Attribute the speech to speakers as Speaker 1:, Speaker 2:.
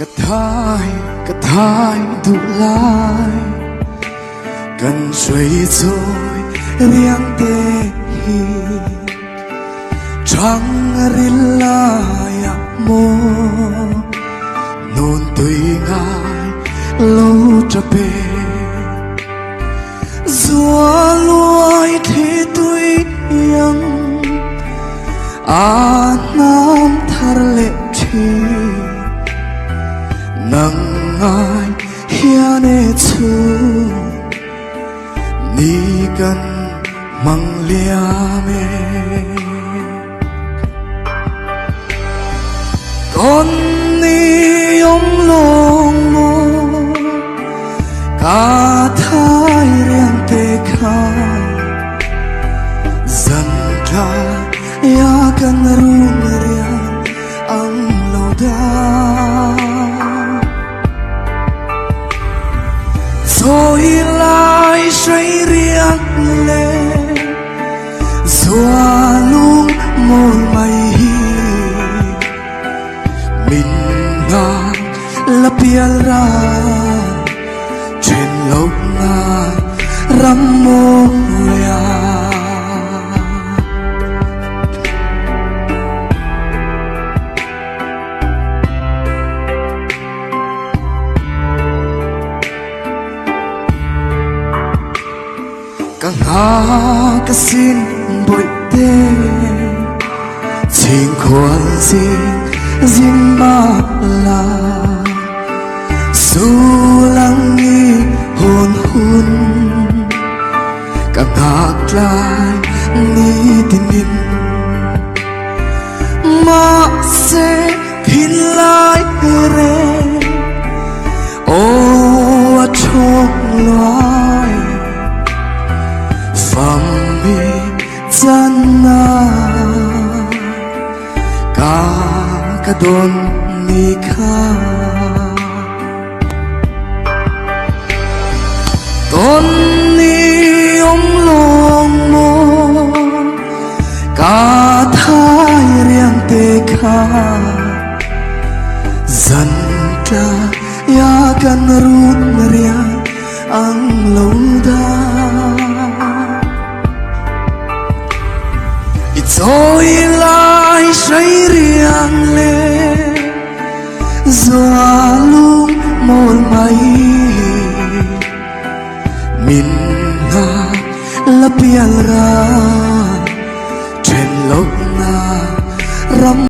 Speaker 1: Ka thai ka thai duh lai Kan hrei chawi riang te hi Thang ril laiah maw Nun tui ngai lo tap e Zua luai thli tui iang A hnam thar leh thin Nang ngai hian e chhun Ni kan hmang liam e. Tawn ni awm lawng maw ka thai riang te kha Zan tla ya kan run riang ang lo da Sawi lai hrei riang le Zualung mawi mai hi Min nghak la pial ra Then lohna ram mawia. Ka nghak asin bawihte Chhingkhual zing zing mah la Sulang i hawn hun Ka nghak tlai nitinin Mahse thinlai reng Aw a thawk luai Fam hi channa Ka ka dawn ni kha Tawn ni awm lawng maw Ka thai riang te kha Zan tla ya kan run riang ang lo da I chawi lai hrei riang le Zualung mawl mai Min nghak la pial ra.